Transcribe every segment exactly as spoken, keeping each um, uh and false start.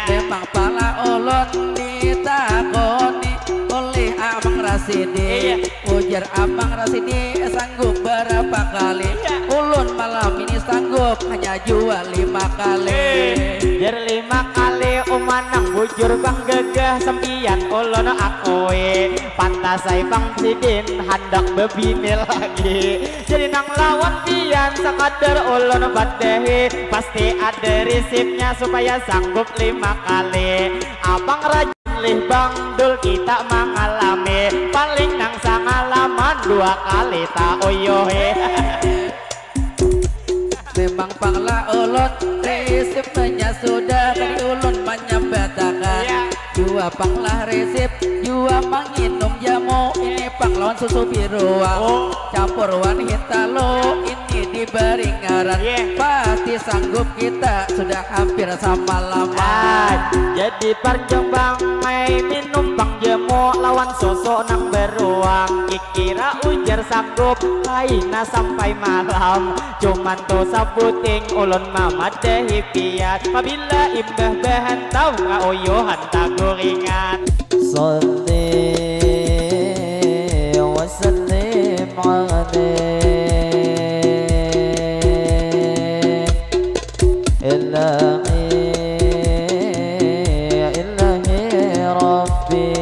Memang pala ulun ditakoni oleh Amang Rasidi. Iya. Ujar Amang Rasidi, sanggup berapa kali? Iya. Ulun malam ini sanggup hanya jua lima kali. Eh, jar lima kali, uma nang bujur bang gagah sampiyan ulun akui. Pantas ai bang sidin handak bebini lagi. Jadi nang lawan pian sakadar ulun badahi, pasti ada resepnya supaya sanggup lima kali. Abang Raja lih Bang Dul kita mangalami, paling nang sangalaman dua kali ta uyuhi. Memang pang lah ulun resepnya sudah tadi ulun manyambatakan. Iya. Jua pang lah resep, jua manginum jamu. Ini pang lawan susu biruang. Oh. Campur wan hintalu, ini diberi ngaran. Iya. Pasti sanggup kita sudah hampir samalaman. Ah, jadi parjang bang ai minum pang jamu lawan susu nang beruang. Kikira ujar sanggup kaina sampai malam. Cuman tu sabuting ulun mamadahi pian. Pabila imbah bahantau kauyuhan taguringan. صل وسلم عليه إلهي إلهي ربي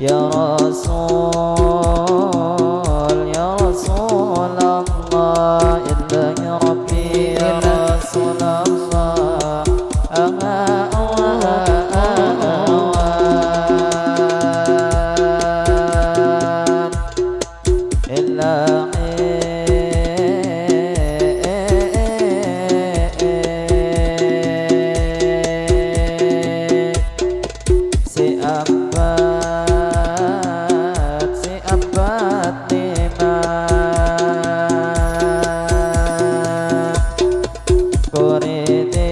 يا رسول يا رسول الله إلهي ربي يا رسول الله. آه، آه، آه، آه، آه. إلهي si ampat, si ampat lima. Kuriding,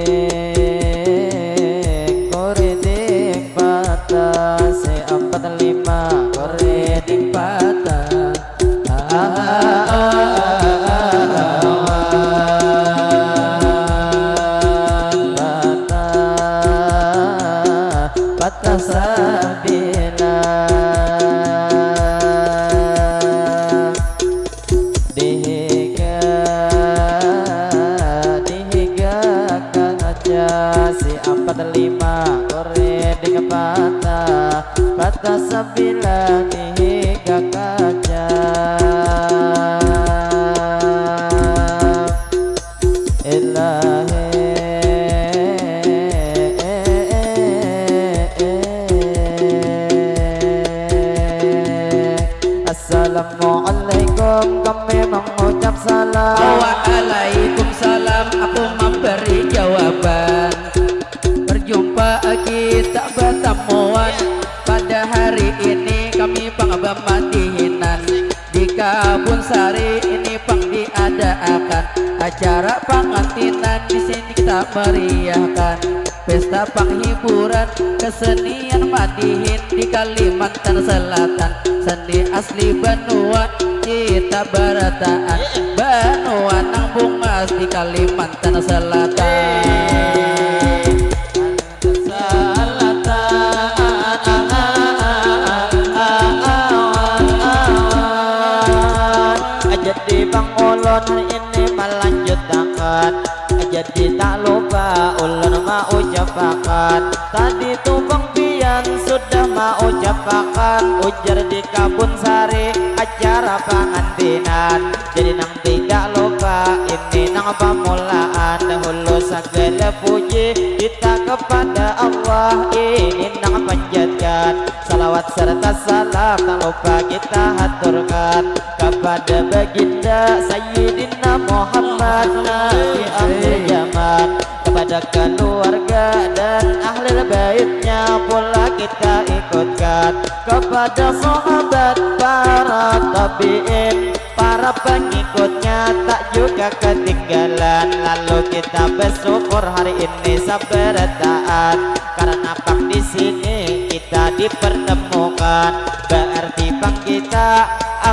kuriding patah, si ampat lima, kuriding patah. Patah, patah sabila. Dihiga, dihiga kaca si ampat lima kuriding patah, patah sabila dihiga kaca. Ilahi. Assalamualaikum, kami mengucap salam. Waalaikumsalam, aku memberi jawaban. Berjumpa kita bertemuan. Pada hari ini kami pang bamadihinan. Di Kabun Sari ini pang diadaakan acara pangantinan. Di sini kita meriahkan pesta panghiburan, kesenian madihin di Kalimantan Selatan. Seni asli banua kita barataan, banua nang bungas di Kalimantan Selatan. Selatan. Jadi bang ulun hari ini melanjutakan. Jadi tak lupa ulun maucapakan. Tadi tu bang pian sudah maucapakan. Ujar di Kabun Sari acara pangantinan. Jadi nang tidak lupa, ini nang pamulaan. Dahulu sagala puji kita kepada Allah. Ini nang panjatkan salawat serta salam tak lupa kita haturkan kepada baginda Sayyidina Muhammad Nabi akhir zaman, kepada keluarga dan ahli baitnya pula kita ikutkan, kepada sahabat, para tabiin, para pengikutnya tak juga ketinggalan. Lalu kita bersyukur hari ini sabarataan karena pang di sini kita dipertemukan, berarti pang kita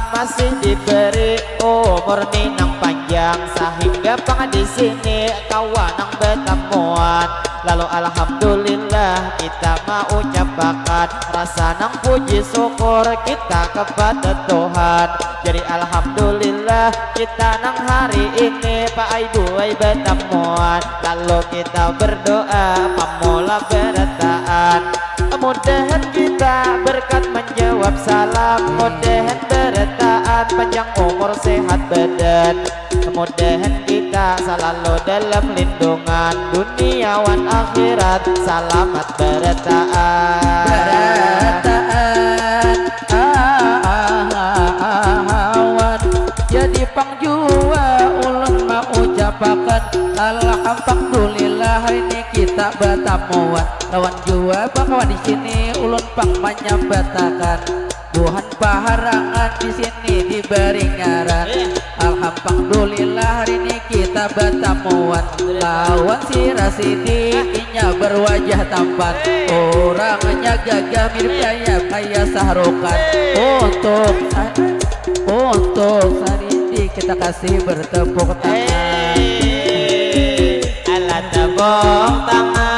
masih diberi umur ni nang panjang, sehingga pang di sini kawa nang betamuan. Lalu alhamdulillah kita maucapakan rasa nang puji syukur kita kepada Tuhan. Jadi alhamdulillah kita nang hari ini paai buai betamuan. Lalu kita berdoa pamula berataan. Mudahan kita berkat menjawab salam. Mudahan berataan panjang umur sehat badan. Mudahan kita selalu dalam lindungan dunia wan akhirat. Selamat berataan. Berataan. Awan. Jadi pang jua ulun maucapakan alhamdulillah hari ini kita betamuan. Lawan jua bakawan di sini ulun pang manyambatakan buhan paharangan di sini dibari ngaran. Alhamdulillah hari ini kita betamuan. Lawan si Rasidi inya berwajah tampan. Orangnya gagah mirip kaya kaya Sahrukan. Untuk untuk Saridi kita kasih bertepuk tangan. Alah tepuk tangan.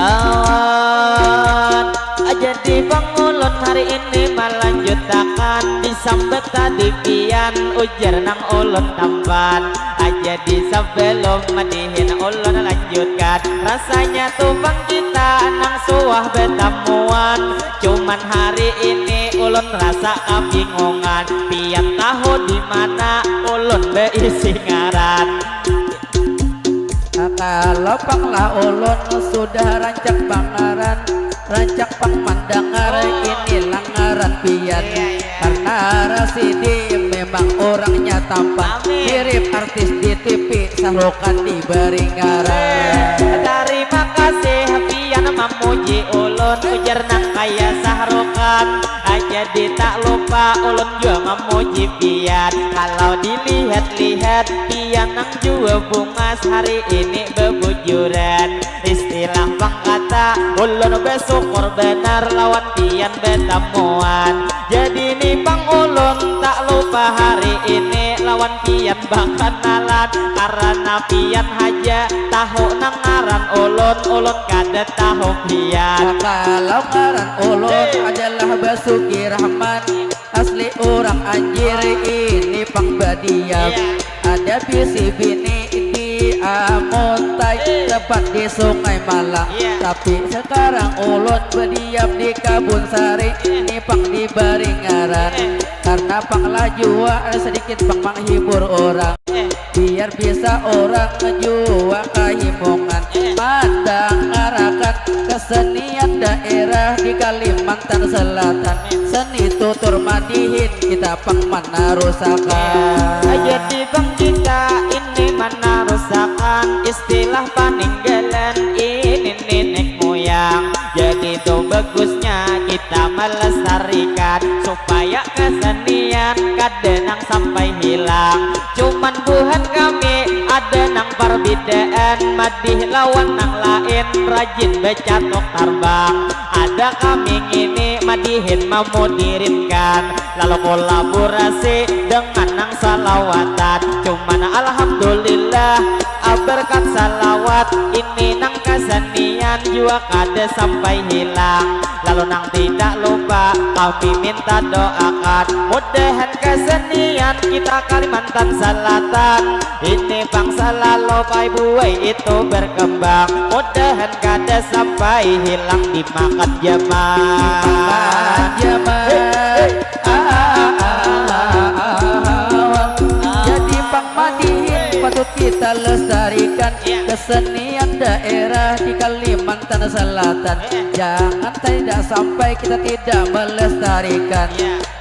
Awan. Jadi pang ulun hari ini melanjutakan disambat tadi pian ujar nang ulun tampan. Jadi sebelum madihin ulun lanjutkan, rasanya tu pang kita nang suah betamuan. Cuman hari ini ulun rasa kabingungan, pian tahu di mana ulun beisi ngaran. Nah, kalau pang lah ulun sudah rancak pangaran, rancak pang mandangar ini lah ngaran pian. Karena Rasidi memang orangnya tampan, mirip artis di T V Sahrukan dibari ngaran. Terima kasih pian mamuji ulun, ujar nang kaya Sahrukan. Jadi tak lupa ulun jua mamuji pian. Kalau dilihat-lihat pian nang jua bungas hari ini bebujuran. Istilah pang kata ulun besyukur banar lawan pian betamuan. Jadi ni pang ulun tak lupa hari ini lawan pian bakanalan. Karena pian haja tahu nang ngaran ulun, ulun kada tahu pian. Kalau ngaran ulun adalah Basuki Rahman, asli urang Anjir ini pang badiam. Ada bisi bini di Amuntai, tepat di Sungai Malang. Tapi sekarang ulun badiam di Kabun Sari, ini pang dibari ngaran. Karena pang lah jua sedikit pang manghibur orang. Biar bisa orang jua kahimungan mandangarakan kesenian daerah di Kalimantan Selatan. Seni tutur madihin kita pang manarusakan. Jadi pang kita ini manarusakan istilah paninggalan ini ninik moyang. Jadi tu bagusnya kita melestarikan supaya kesenian kada nang sampai hilang. Cuman buhan kami ada nang parbidaan, madih lawan nang lain rajin bacatuk tarbang. Ada kami ngini madihin mamudirinkan, lalu kolaborasi dengan nang salawatan. Cuman alhamdulillah, berkat salawat ini nang kesenian jua kada sampai hilang. Lalu nang tidak lupa kami minta doakan, mudahan kesenian kita Kalimantan Selatan ini pang salalu paai buai itu berkembang. Mudahan kada sampai hilang dimakan jaman. Dimakan jaman. Hei, hei. Ah, ah, ah, ah, ah, ah. Jadi pang madihin patut kita lestarikan kesenian daerah di Kalimantan Selatan. Jangan tidak sampai kita tidak melestarikan.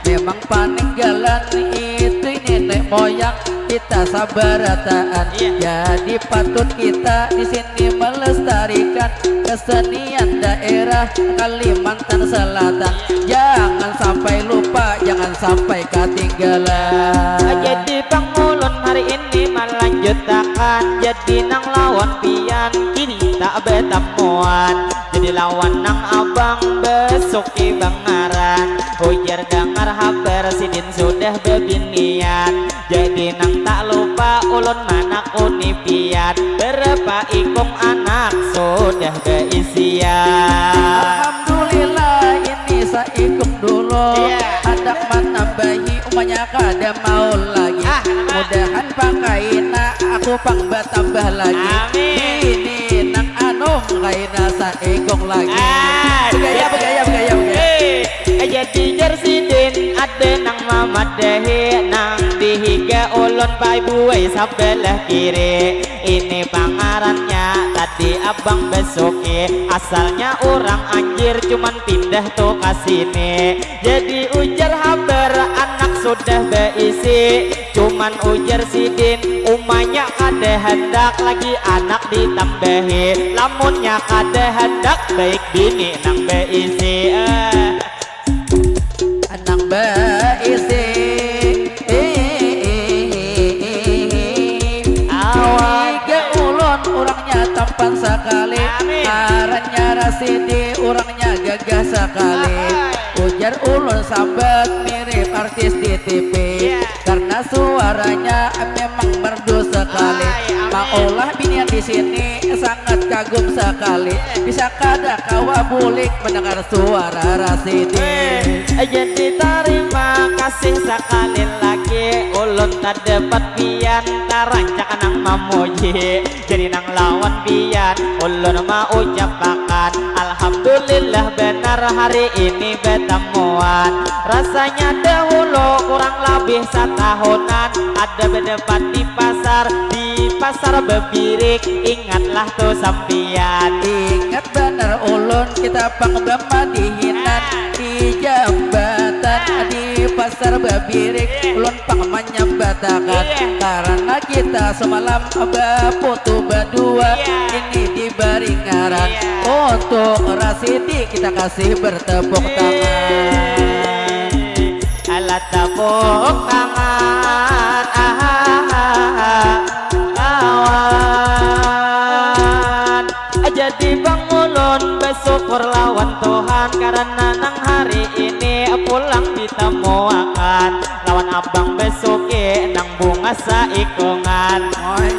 Memang paninggalan itu nenek moyang kita sabarataan. Jadi patut kita di sini melestarikan kesenian daerah Kalimantan Selatan. Jangan sampai lupa, jangan sampai ketinggalan. Jadi pang ulun hari ini melanjutakan, jadi nang lawan pian kini tak betamuan. Jadi lawan nang abang besuki bangaran. Ujar dangar habar sidin sudah bebinian. Jadi nang tak lupa ulun manakuni pian. Berapa ikung anak sudah beisian. Alhamdulillah ini saikung dulu. Iya. Handak manambahi umanya kada mau lagi. Ah, mudahan pakaina aku pang batambah lagi. Amin. Ini nang anu kaina saikung lagi. Ah, begaya, begaya, begaya, begaya. Eh, jadi jar sidin ada nang mamadahi nang dihiga ulun pai buai sabelah kiri. Ini pangarannya tadi abang besuki. Asalnya orang anjir cuman pindah tuh ke sini. Jadi ujar habar anak sudah beisi. Cuman ujar sidin umanya kada hendak lagi anak ditambahi. Lamunnya kada hendak baik bini nang beisi. Eh. Nang beisi. Awan. Tiga ulun urangnya tampan sakali. Amin. Ngarannya Rasidi urangnya gagah sakali. Ahai. Ujar ulun sambat mirip artis di T V. Yeah. Karena suaranya memang merdu sekali. Ay, amin. Maulah binian di sini sangat kagum sekali. Bisa kada kawa bulik mendengar suara Rasidi. Eh, jadi terima kasih sekali lagi. Ulun tak dapat pian tarancak nang mamuji. Jadi nang lawan pian ulun maucapakan alhamdulillah benar hari ini betamuan. Rasanya dahulu kurang lebih satahunan ada bedepat di pasar, di pasar bebirik, ingatlah tuh sampian. Ingat benar ulun kita pang bamadihinan di jambatan di pasar bebirik ulun pang manyambatakan karena kita semalam baputu badua ini dibari ngaran untuk Rasidi kita kasih bertepuk tangan. Alat tepuk tangan, ahahaha, kawan. Jadi bang ulun bersyukur lawan Tuhan karena nang hari ini pulang ditemuakan lawan abang besuki nang bunga saikungan.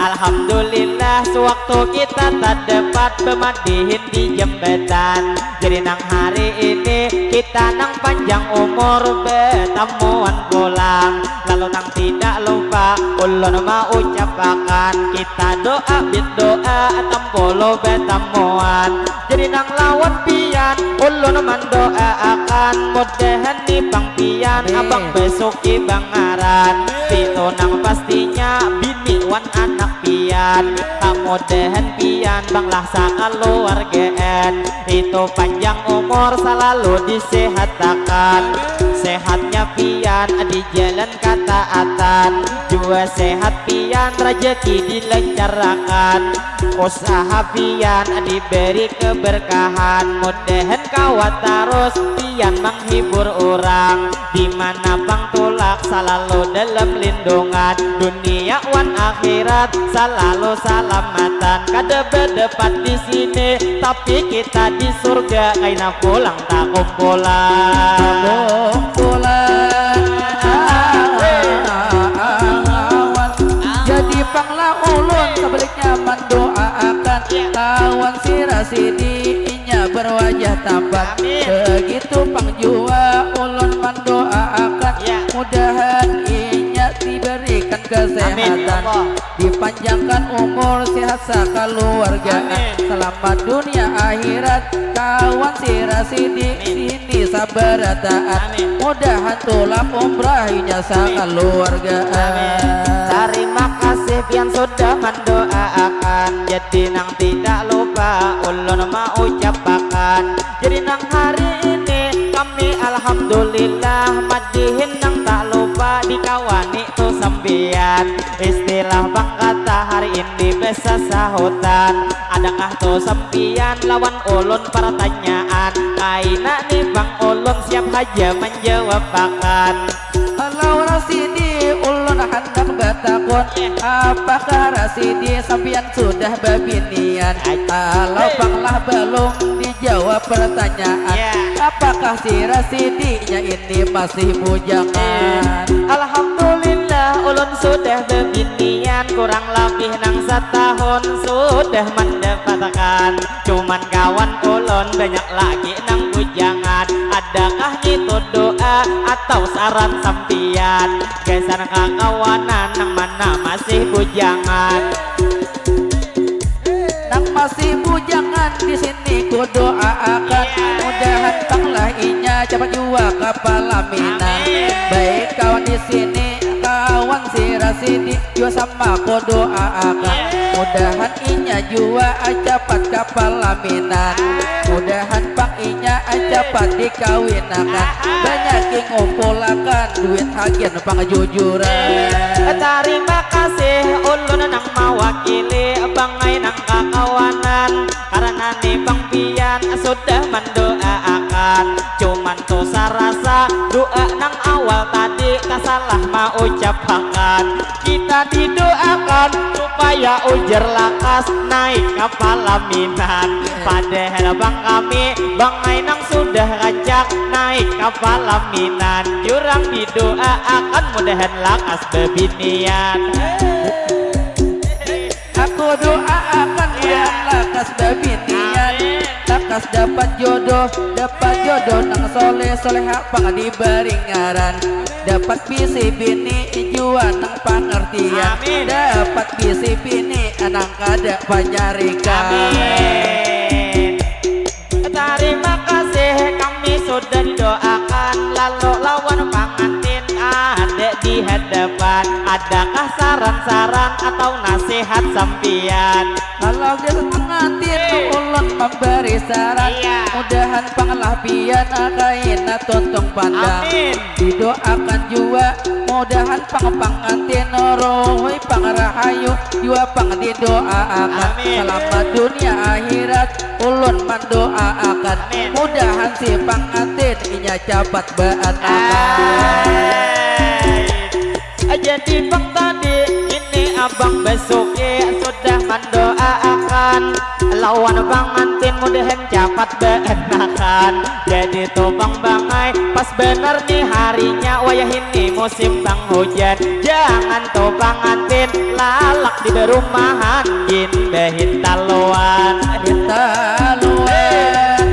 Alhamdulillah sewaktu kita tak dapat pemadihin di jembatan. Jadi nang hari ini kita nang panjang umur betamuan pulang. Lalu nang tidak lupa ulun maucapakan kita doa bit doa tampolo betamuan. Jadi nang lawan pian ulun mandoaakan mudahan ni pang pian abang besuki bangaran. Pitu nang pastinya bini wan anak pian. Kamudahan pian banglah sakaluargaan. Itu panjang umur salalu disehatakan. Sehatnya pian di jalan kataatan. Jua sehat pian rajaki dilancarakan. Usaha pian diberi keberkahan. Mudahan kawa tarus pian menghibur urang. Di mana pang tulak salalu dalam lindungan dunia wan akhirat salalu salamatan kada bedepat di sini tapi kita di surga kaina pulang takumpulan. Kumpulan. Jadi panglah ulun sebaliknya mendoaakan lawan si Rasidi inya berwajah tampan. Begitu pang jua ulun mandoaakan mudahan inya diberikan kesehatan, dipanjangkan umur, sehat sakaluargaan, selamat dunia akhirat, kawan si Rasidi sini sabarataan. Mudahan tulak umrah inya sakaluargaan. Tarima kasih pian sudah mandoaakan. Jadi nang tidak lupa ulun maucapakan. Jadi nang hari ini kami alhamdulillah madihin nang tak lupa dikawani tu sampian. Istilah bangkata hari ini besasahutan. Adakah tu sampian lawan ulun pertanyaan? Kaina ni bang ulun siap haja manjawabakan. Lawan sini ulun handak bat Takun, apakah Rasidi sampiyan sudah babinian? Kalau pang lah balum, dijawab pertanyaan. Apakah si Rasidi nya ini masih bujangan? Alhamdulillah, ulun sudah babinian, kurang labih nang satahun sudah mandapatkan. Cuman kawan ulun banyak lagi nang bujangan. Adakah ngitu doa atau saran sampiyan? Gasan kakawanan nang mana masih bujangan. Nang masih bujangan di sini kudoaakan. Mudahan pang lah inya capat jua ka palaminan. Baik kawan di sini, kawan si Rasidi jua sama kudoaakan. Mudahan inya jua capat ka palaminan. Mudahan pang inya capat dikawinakan. Banyak ngumpulakan duit hagian pangjujuran. Tarima kasih ulun nang mawakili bangai nang kakawanan, karana ni pang pian sudah mandoaakan. Cuman tu sarasa doa nang awal tadi tasalah maucapakan. Kita didoakan supaya ujar lakas naik ka palaminan. Padahal bang kami bangai nang sudah rancak naik ka palaminan. Jurang didoaakan mudahan lakas babinian. Aku doaakan mudahan lakas babinian. Lakas dapat jodoh, dapat jodoh nang soleh, soleha pang dibari ngaran. Dapat bisi bini jua nang pangertian. Dapat bisi bini nang kada panyarikan. Amin. Tarima kasih kami sudah didoakan, lalu lawan pangantin ada di hadapan. Adakah saran-saran atau nasihat sampian? Kalau gasan pangantin ulun mambari saran, mudahan pang lah pian kaina tuntung pandang. Amin. Didoakan jua mudahan pang pangantin ruhui pang rahayu jua pang didoaakan. Amin. Salamat dunia akhirat ulun mandoaakan. Amin. Mudahan si pangantin inya capat baanakan. Ai. Jadi pang tadi ini abang Basuki sudah mandoaakan lawan pangantin mudahan capat baanakan. Jadi tu pang bangai pas banar ni harinya wayah ini musim panghujan. Jangan tu pangantin lalak di barumahan gin bahintaluan. Hintaluan.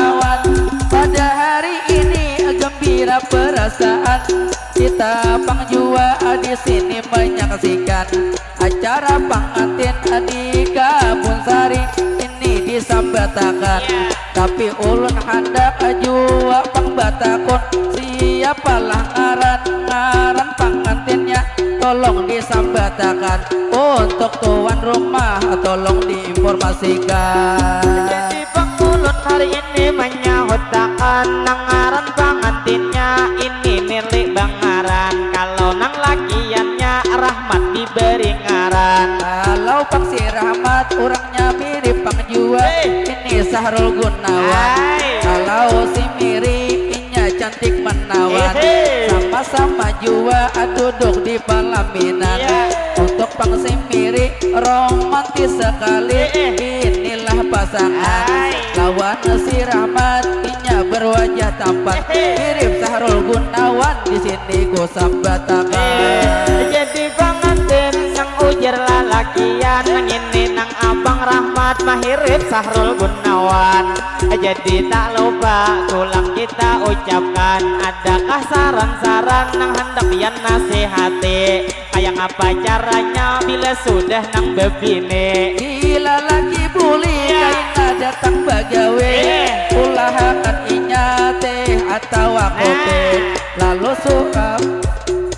Awan. Pada hari ini gembira perasaan, kita pang jua di sini menyaksikan acara pangantin di Kabun Sari ini disambatakan. Tapi ulun handak jua pang batakun, siapalah ngaran, ngaran pangantinnya, tolong disambatakan untuk tuan rumah, tolong diinformasikan. Jadi pang ulun hari ini manyahutakan nang ngaran pangantinnya ini milik bangaran. Kalau nang lakiannya Rahmat diberi ngaran. Kalau pang si Rahmat urangnya mirip pang jua ini Sahrul Gunawan. Ai. Kalau si Miri inya cantik menawan. Ehe. Sama-sama jua duduk di palaminan. Iya. Untuk pang si Miri romantis sekali. Ehe. Inilah pasangan. Ai. Lawan si Rahmat inya berwajah tampan. Ehe. Mirip Sahrul Gunawan di sini ku sambatakan. Ehe. Jadi pangantin nang ujar lalakian, nang ini nang abang Rahmat mahirip Sahrul Gunawan. Jadi tak lupa tulang kita ucapkan, adakah saran-saran nang handak pian nasihati? Kaya ngapa caranya bila sudah nang babini? Bila laki buli, iya, kaina datang bagawe, eh, ulahakan inya teh atawa kopi. Nah. Lalu suka,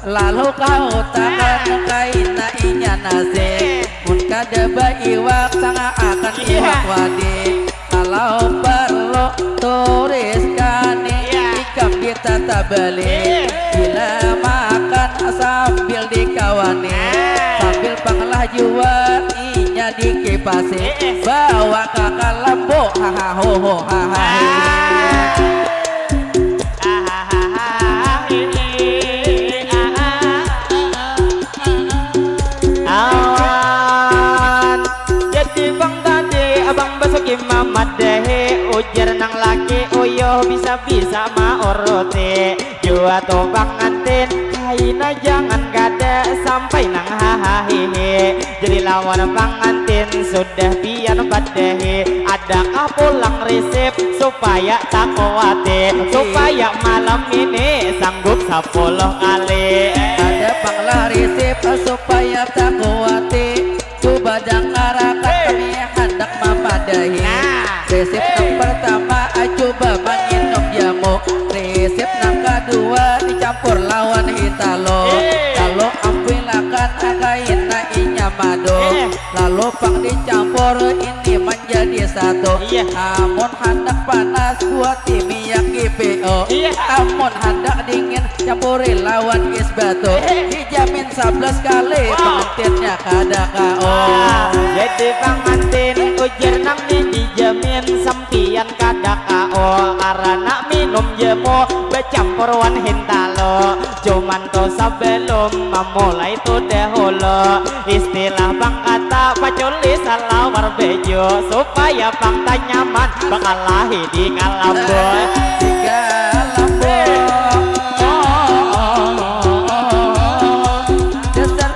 lalu kau takkan, nah, kaina inya nasi. Eh. Mun kada baiwak, sangaakan, iya, iwak wadi. Kalau perlu turis kani, iya, ikam ditatabali. Iya. Bila makan sambil dikawani, ah, sambil panglah jua inya dikipasi. Iya. Bawa ka kalambu, hahahoho, hahahi. Ah. Ahahaha, hihi, ah. Bisa mauruti jua tu pangantin, kaina jangan kada sampai nang hahahihi. Jadi lawan pangantin sudah pian padahi, adakah pulang risip supaya takuati, supaya malam ini sanggup sapuluh kali. Ada pang lah risip supaya takuati. Cuba dangarakan, kami handak mamadahi. Nah. Resep nang pertama, cuba manginum jamu. Resep nang kadua, dicampur lawan hitalo. Eh. Lalu ampilakan kaina inya madu. Eh. Lalu pang dicampur ini manjadi satu. Iya. Amun handak panas, buati minyak G P O. Iya. Amun handak dingin, campuri lawan es batu. Eh. Dijamin sablas kali. Wow. Pengantinnya kada K O. Wah, jadi pangantin ujar nang ni dijamin sampian kada K O, karena minum jamu bacampur wan hintalo. Cuman tu sebelum memulai tu dahulu, istilah bang kata paculi salawar baju supaya pang tanyaman bakalahi di kalambo. Di kalambo. Dasar,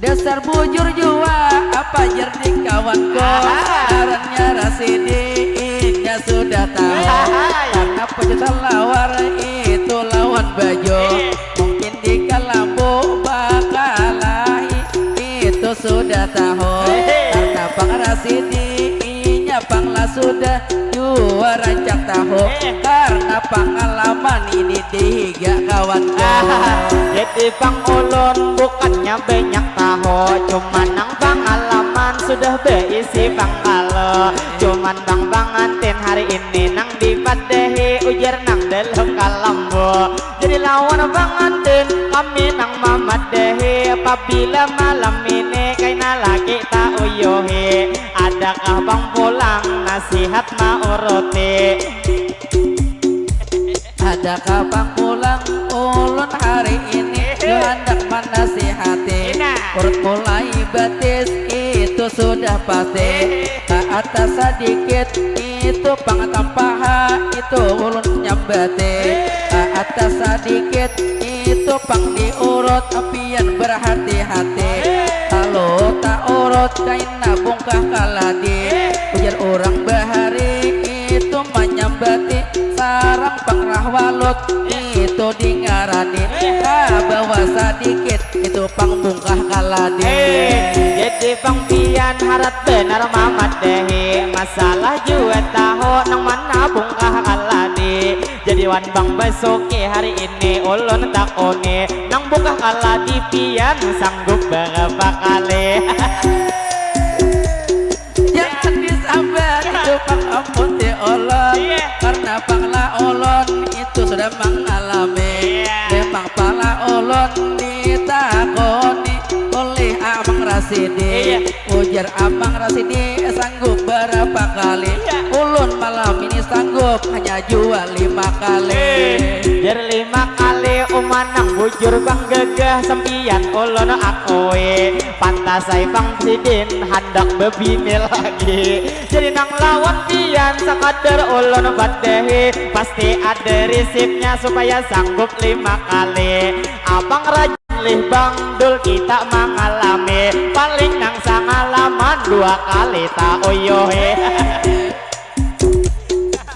dasar bujur jua apa jer di kawanku. Aha. Ngarannya Rasidi, inya sudah tahu. Ahai. Karena pacul salawar itu lawan baju. Eh. Mungkin di kalambo bakalahi itu sudah tahu. Eh. Karena pang Rasidi inya pang lah sudah jua rancak tahu. Eh. Karena pangalaman ini di higa kawanku. Ah, jadi pang ulun bukannya banyak tahu, cuman nang pangalaman sudah baisi pangkalo. Cuman bang pangantin hari ini nang dipadahi ujar nang dalam kalambo. Jadi lawan pangantin kami nang mamadahi, apabila malam ini kaina lagi tauyuhi, adakah pang pulang nasihat mauruti? Adakah pang pulang ulun hari ini? Ehe. Handak manasihati. Ina. Urut mulai batis itu sudah pasti. Ehe. Ke atas sadikit itu pang tampaha itu ulun nyambati. Ehe. Ke atas sadikit itu pang diurut, pian berhati-hati. Ehe. Kalau tak urut kaina bungkah kaladi. Ehe. Ujar urang bahari itu manyambati sarang pangrah walut itu dingarani kabawa sadikit itu pang bungkah kaladi. Eh, jadi pang pian harat banar mamadahi masalah jua tahu nang mana bungkah kaladi. Jadi wan bang basuki hari ini ulun takuni nang bungkah kaladi pian sanggup berapa kali? Jangan disambat itu pang ampun di ulun. Iya. Karena pang lah ulun itu sudah mengalami. Iya. Memang pala ulun ditakuni oleh Amang Rasidi. Iya. Ujar Amang Rasidi sanggup berapa kali? Iya. Ulun malam ini sanggup hanya jua lima kali. Eh, jar lima kali uma nang bujur bang gagah sampian ulun akui. Pantas ai pang sidin handak bebini lagi. Jadi nang lawan pian sakadar ulun padahi, pasti ada risipnya supaya sanggup lima kali. Abang rajin lih bang dul kita mangalami, paling nang sangalaman dua kali tauyuhi.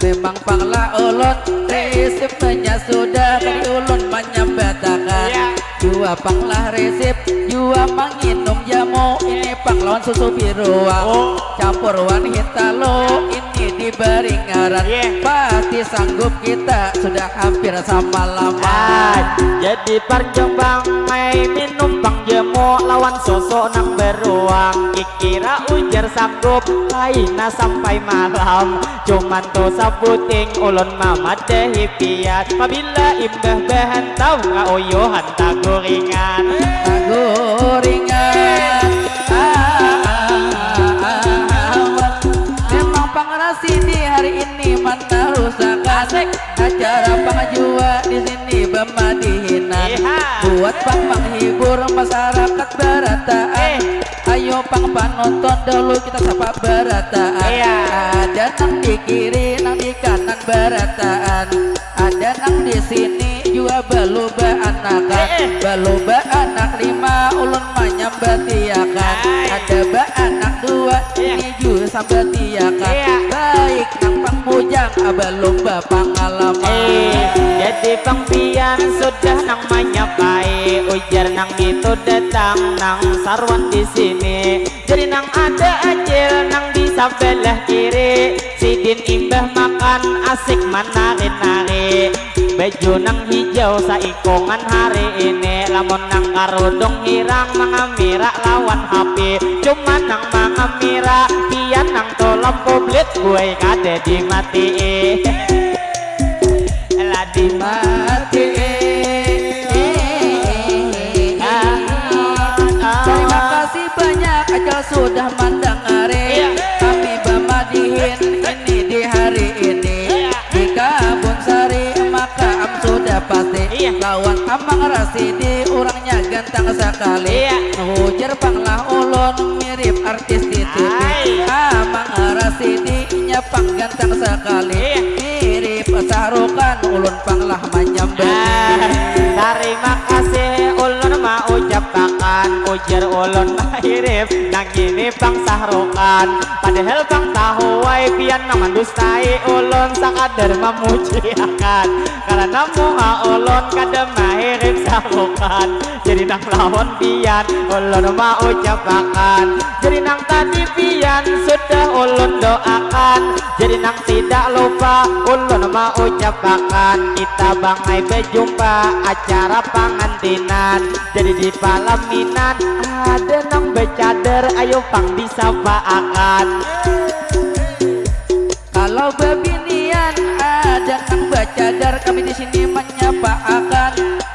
Memang pang lah ulun risipnya sudah tadi ulun manyambatakan. Iya. Jua pang lah risip, jua manginum jamu. Ini pang lawan susu biruang. Oh. Campur wan hintalo, ini diberi ngaran. Iya. Pasti sanggup kita sudah hampir samalaman. Ah, jadi parjuang bang ai minum pang jamu lawan susu nang beruang. Kira ujar sanggup kaina sampai malam. Cuman tu sabuting ulun mamadahi pian. Pabila imbah bahantam kauyuhan taguringan. Taguringan. Ah, ah, ah, ah, ah. Memang pang Rasidi hari ini manarusakan. Asik. Acara pang jua di sini bamadihinan. Iya. Buat pang menghibur masyarakat barataan. Eh. Ayo pang panonton dahulu kita sapa barataan. Iya. Ada nang di kiri, nang di kanan, Barataan ada nang di sini jua baluba anakan. Eh, eh. Baluba anak lima ulun manyambatiakan. Hai. Ada baanak dua, iya, ini jua sambatiakan. Iya. Baik nang pang bujang, ah, balum bapangalaman. Eh, jadi pang pian sudah nang manyapai, ujar nang itu datang nang saruan di sini. Jadi nang ada acil nang di sabelah kiri, sidin imbah makan asik manari-nari. Baju nang hijau saikungan hari ini, lamun nang karudung hirang mangamira lawan H P. Cuma nang mangamira pian nang tulam publik, buai kada dimatii. Lah dimatii. Ah, ah, ah. Terima kasih banyak aja sudah mandangari. Iya. Kami bamadihin ini di hari ini. Iya. Di Kabun Sari maka am sudah pasti. Iya. Lawan Amang Rasidi, urangnya gantang sakali. Iya. Ujar pang lah ulun mirip artis di T V. Hai. Amang Rasidi nya pang gantang sakali. Iya. Mirip Sahrukan, ulun pang lah manyambat. Ah, tarima kasih ulun maucapakan, ujar ulun mirip nang ini pang Sahrukan. Padahal pang tahu ai pian nang mandustai ulun, sakadar mamujiakan. Karana muha ulun kada mahirip Sahrukan. Jadi nang lawan pian ulun maucapakan. Jadi nang tadi pian sudah ulun doakan. Jadi nang tidak lupa ulun maucapakan. Kita bangai bajumpa acara pangantinan. Jadi di palaminan ada nang bacadar, ayo pang disapaakan. Kalau babinian ada nang bacadar, kami di sini manyapaakan.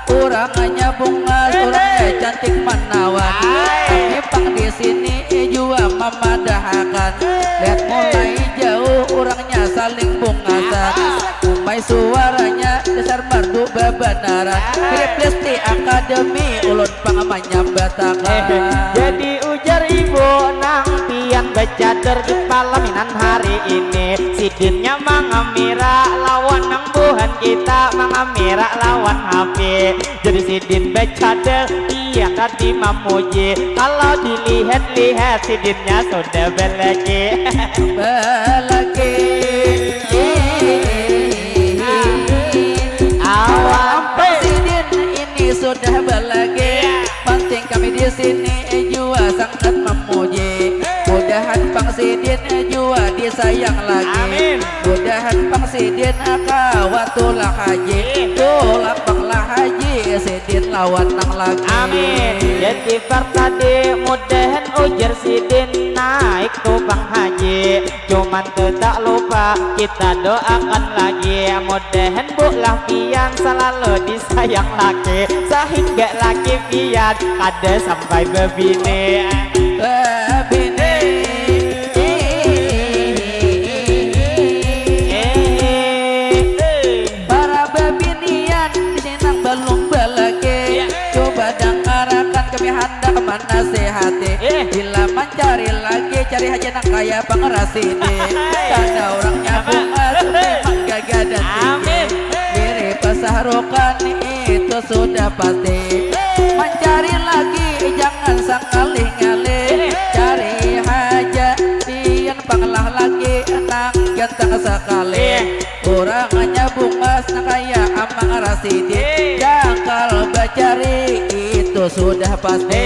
Urangnya bungas, urangnya cantik manawan. Ai. Kami pang di sini jua mamadahakan. Lihat mulai jauh urangnya saling bungasan. Apa? Umai suaranya dasar merdu babanaran. Ai. Mirip Lesti Academy, ulun pang manyambatakan. Eh, jadi ujar ibu nang pian bacadar di palaminan hari ini. Sidinnya mangamira lawan nang buhan kita, mangamira lawan H P. Jadi sidin bacadar, iya tadi mamuji. Kalau dilihat-lihat sidinnya sudah balaki. Balaki. Awan. Sidin ini sudah balaki. Iya. Penting kami di sini jua sangat memuji. Mudahan pang sidin jua disayang lagi. Amin. Mudahan pang sidin kawa tulak haji. Iya. Tulak pang lah haji sidin lawan nang laki. Amin. Jadi par tadi mudahan ujar sidin naik tu pang haji. Cuman tu tak lupa kita doakan lagi, mudahan bu lah pian selalu disayang laki, sahingga laki pian kada sampai bebini. Bebini. Eh. Para babinian di sini nang balum balaki, ya, coba dangarakan kami handak manasihati. Eh. Bila mancari laki, cari haja nang kaya pang Rasidi. Kada urangnya bungas, memang gagah dan tinggi. Amin. Mirip Sahrukan itu sudah pasti. Mancari laki jangan sangalih-ngalih. Eh. Cari haja pian pang lah laki nang ganteng sakali. Eh. Urangnya bungas nang kaya Amang Rasidi. Eh. Jangkal bacari itu sudah pasti.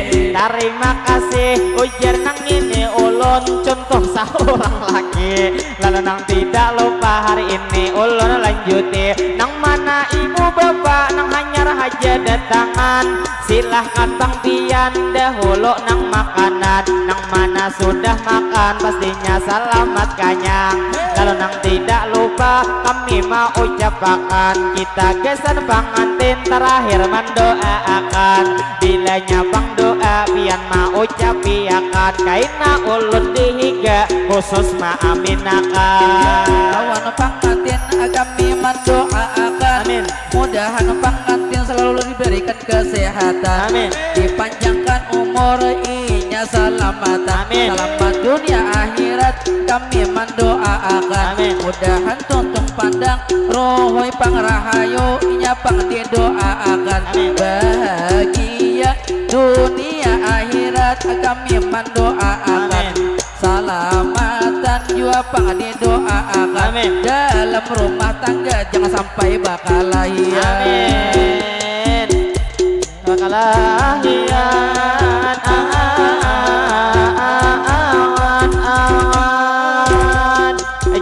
Eh, tarima kasih ujar nang ini ulun cuntuh saurang laki. Lalu nang tidak lupa hari ini ulun lanjuti. Nang mana ibu bapa nang hanyar haja datangan. Silahkan pang pian dahulu nang makanan, nang mana sudah makan pastinya salamat kanyang. Lalu nang tidak lupa kami maucapakan, kita gasan pangantin terakhir mandoaakan. Bilanya pang doa pian maucapiakan, kaina ulun di higa khusus maaminakan. Lawan pangantin kami mandoaakan. Amin. Mudahan pangantin selalu diberikan kesehatan. Amin. Dipanjangkan umur inya salamatan. Amin. Selamat dunia akhirat kami mandoaakan. Amin. Mudahan tuntung pandang, ruhui pang rahayu, inya pang didoaakan. Amin. Bahagia dunia akhirat, kami mandoaakan. Amin. Salamatan jua pang didoaakan. Amin. Dalam rumah tangga jangan sampai bakalahian. Amin. Bakalahian, awan, awan.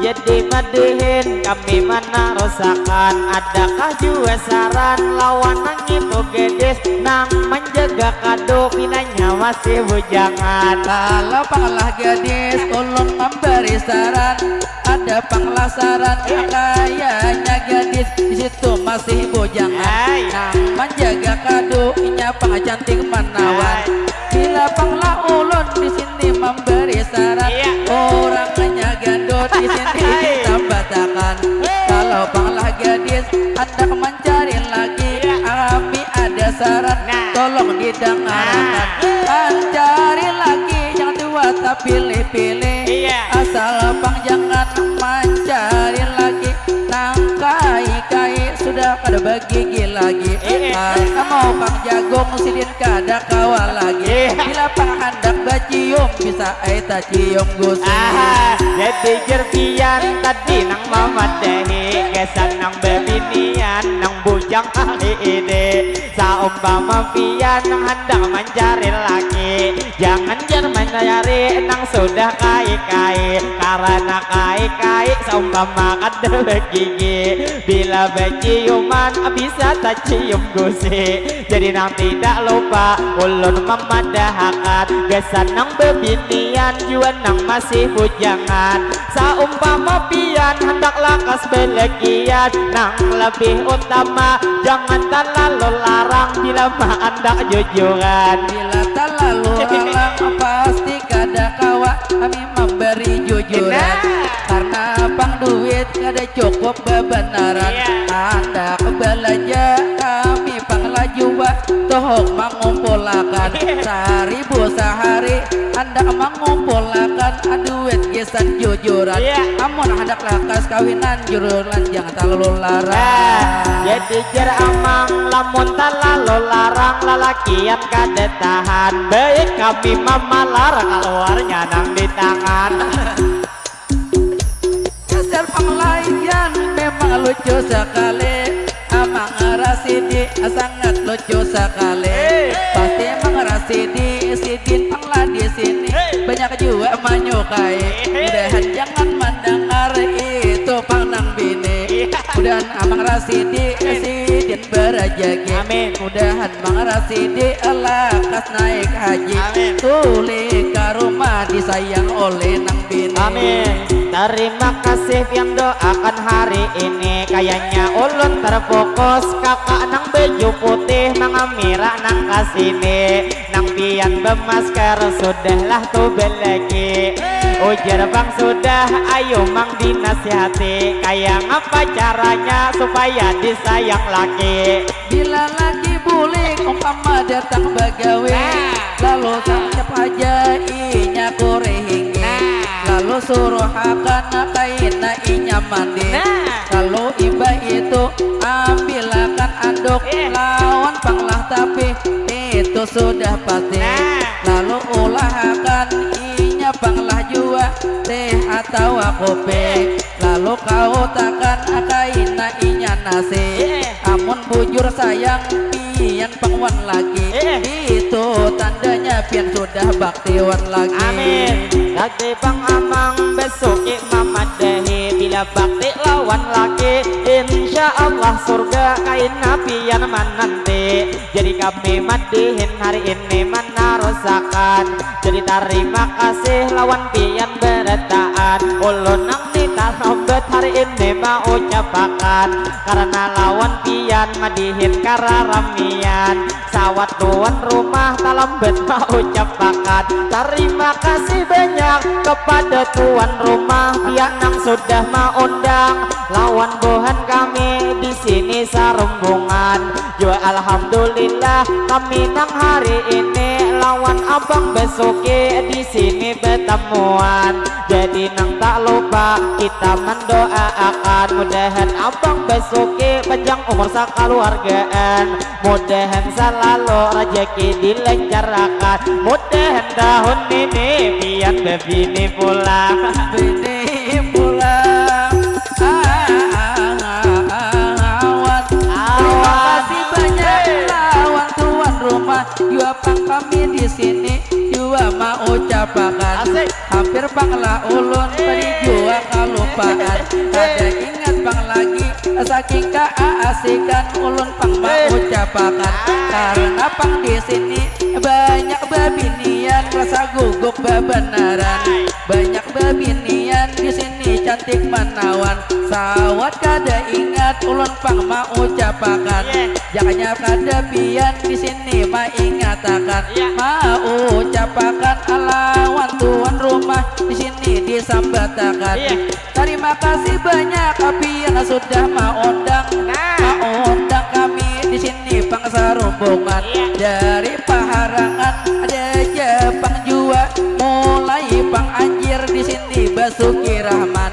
Jadi madihin kami manarusakan, adakah jua saran lawan nang itu gadis nang manjaga kadu pinanya masih bujangan? Kalau pang lah gadis, ulun mambari saran. Ada pang lah saran, kayanya gadis di situ masih bujangan. Hai. Nang manjaga kadu, inya pang cantik manawan. Hai. Bila pang lah ulun di sini mambari saran, iya, urangnya gandut di sini, hai, ditambatakan. Hei. Kalau pang lah gadis, handak mancari laki, iya, kami ada saran, nah, tolong didangarkan. Nah. Mancari laki jangan dua tapilih-pilih. Iya. Asal pang jangan mancari laki nang kai-kai, sudah kada bagigi lagi. Iya. Kada mau pang jagung, sidin kada kawa lagi. Iya. Bila pang handak bacium, bisa ai tacium gusi. Ah, jadi jer pian tadi nang mamadahi, gasan nang babinian, nang bujang hari ini. Saumpama pian nang handak mancari laki, jangan jar mancari nang sudah kai-kai, karana kai-kai saumpama kada bagigi, bila baciuman bisa tacium gusi. Jadi nang tidak lupa ulun mamadahakan, gasan nang babinian jua nang masih bujangan. Saumpama pian handak lakas balakian, nang labih utama jangan talalu larang bila maandak jujuran. Bila talalu larang pasti kada kawa kami mambari jujuran. Nah. Karna pang duit kada cukup babanaran. Iya. Handak balanja kami pang lah jua, tuhuk mangumpulakan. Iya. Saribu sahari handak mangumpulakan duit gasan jujuran. Iya. Amun handak lakas kawinan jujuran jangan talalu larang. Nah, jadi jar amang, lamun talalu larang lalakian kada tahan, baik kami mamalar kaluarnya nang di tangan. Dasar panglaian memang lucu sakali. Amang Rasidi sangat lucu sakali. Hei. Pasti Mang Rasidi, sidin pang lah di sini. Hei. Banyak jua manyukai. Hei. Mudahan jangan mandangar itu pang nang bini. Iya. Mudahan Amang Rasidi, amin, sidin barajaki. Amin. Mudahan Mang Rasidi lakas naik haji. Amin. Tulih ka rumah disayang oleh nang bini. Amin. Tarima kasih pian doakan hari ini. Kayanya ulun terfokus, kakak nang baju putih mangamira nang kasini. Nang pian bemasker, sudahlah tu balaki. Ujar pang sudah, ayu mang dinasihati. Kaya ngapa caranya supaya disayang laki? Bila laki bulik umpama datang bagawi, nah, lalu sangcap haja inya kurihingi. Nah. Lalu suruhakan kaina inya mandi. Nah. Lalu imbah itu ambilakan anduk, eh, lawan panglah tapi itu sudah pasti. Nah. Lalu ulahakan inya panglah jua teh atawa kopi. Eh. Lalu kautakan kaina inya nasi. Eh. Amun bujur sayang pian pang wan laki, eh, itu tandanya pian sudah bakti wan laki. Amin. Lagi pang amang basuki mamadahi, bila bakti lawan laki, insya Allah surga kaina pian mananti. Jadi kami madihin hari ini manarusakan. Jadi tarima kasih lawan pian barataan. Ulun nang ni talambat hari ini maucapakan. Karena lawan pian madihin kararamian. Sawat tuan rumah talambat maucapakan. Tarima kasih banyak kepada tuan rumah pian nang sudah maundang lawan buhan kami di sini sarumbungan. Jua alhamdulillah kami nang hari ini lawan Abang Basuki di sini batamuan. Jadi nang tak lupa kita mendoaakan, mudahan abang Basuki panjang umur sakaluargaan, mudahan selalu rezeki dilancarkan, mudahan tahun ini pian bebini pulang. Bini pulang. Awan. Terima kasih banyak lawan tuan rumah. Jua pang kami di sini jua maucapakan. Asik. Hampir pang lah ulun tadi jua kalupaan. Kada ingat pang lagi saking kaasikan ulun pang maucapakan. Karena pang di sini banyak babinian rasa guguk babanaran. Banyak babinian di sini cantik manawan. Sawat kada ingat ulun pang maucapakan. Jakanya kada pian di sini maingatakan. Maucapakan alawan tuan rumah di sini disambatakan. Tarima kasih banyak pian sudah maundang. Maundang kami di sini pang sarumbungan. Dari paharangan ada ja pang jua mulai pang anjir di sini Basuki Rahman.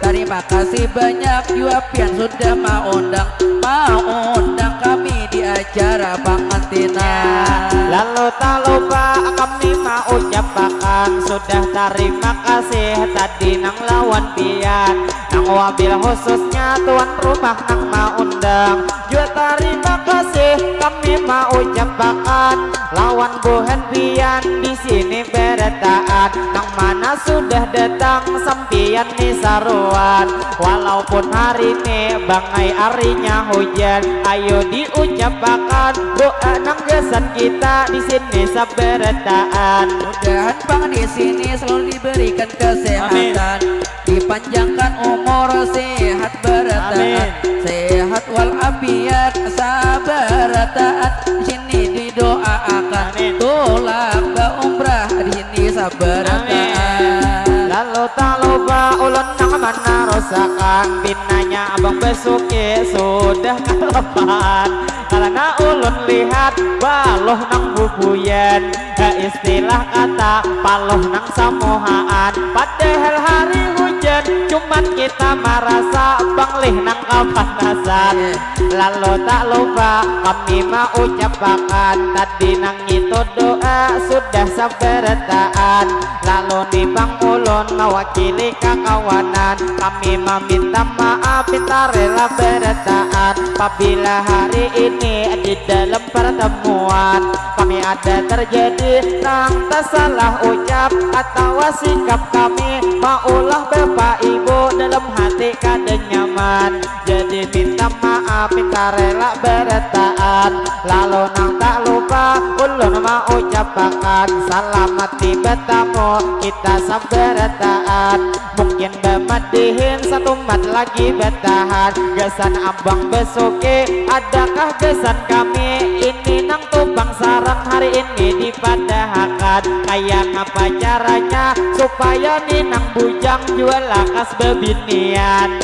Tarima kasih banyak jua pian sudah maundang, maundang kami di acara pangantinan. Lalu tak lupa kami maucapakan sudah tarima kasih tadi nang lawan pian, nang wabil khususnya tuan rumah nang maundang. Jua tarima kasih kami maucapakan lawan buhan pian di sini berataan, nang mana sudah datang sampian ni saruan. Walaupun hari ni bangai arinya hujan, ayo diucapakan doa nang gasan kita di sini sabarataan. Mudahan pang di sini selalu diberikan kesehatan, dipanjangkan umur, sehat barataan, sehat walafiat sabarataan. Sini didoaakan tulak baumrah di sini sabarataan. Lalu tak lupa ulun nang manarusakan pinanya abang Basuki sudah kalapahan, karena ulun lihat baluh nang bubuyan. Istilah kata paluh nang samuhaan, padahal hari hujan, cuman kita marasa banglih nang kapanasan. Lalu tak lupa kami maucapakan tadi nang itu doa sudah sabarataan. Lalu ni pang ulun mawakili kakawanan, kami maminta maaf pinta rela barataan pabila hari ini di dalam pertemuan kami ada terjadi nang tasalah ucap atawa sikap kami maulah bapa ibu dalam hati kada nyaman. Jadi minta maaf, minta rela barataan. Lalu nang tak lupa ulun maucapakan salamat di batamu kita sabarataan. Mungkin bamadihin satumat lagi batahan gasan abang Basuki, adakah gasan kami ini nang tubang saran hari ini dipadahakan kaya ngapa caranya supaya ni nang bujang jua lakas babinian.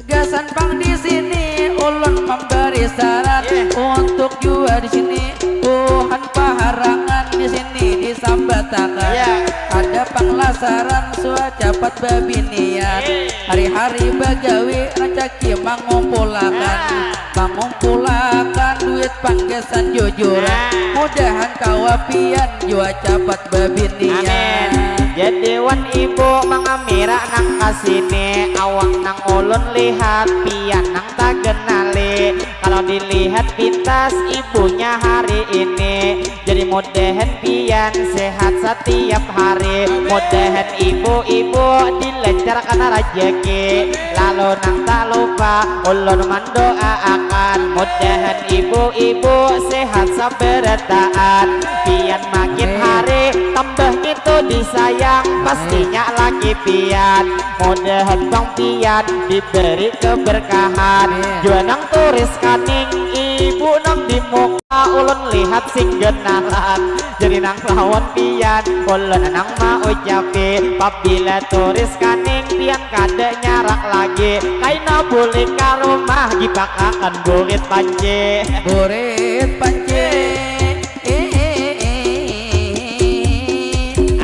Gasan pang di sini ulun mambari saran untuk jua di sini buhan paharangan di sini disambatakan. Ada pang lah saran suah capat babinian. Hari-hari bagawi rancaki mangumpulakan, mangumpulakan duit pang gasan jujuran. Mudahan kawa pian jua capat babinian. Jadi wan ibu mangamira nang kasini, awang nang ulun lihat pian nang tagenali. Kalau dilihat pintas ibunya hari ini, jadi mudahan pian sehat satiap hari. Mudahan ibu-ibu dilancarkan rajaki. Lalu nang tak lupa ulun mandoaakan mudahan ibu-ibu sehat sabarataan. Pian makin hari tambah ngitu disayang pastinya laki pian. Mudahan pang pian diberi keberkahan. Jua nang turis kaning ibu nang di muka ulun lihat sing genalan. Jadi nang lawan pian ulun nang maucapi pabila turis kaning pian kada nyarak lagi. Kaina bulik ka rumah gipakakan burit panci. Burit panci.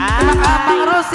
Emang abang Rus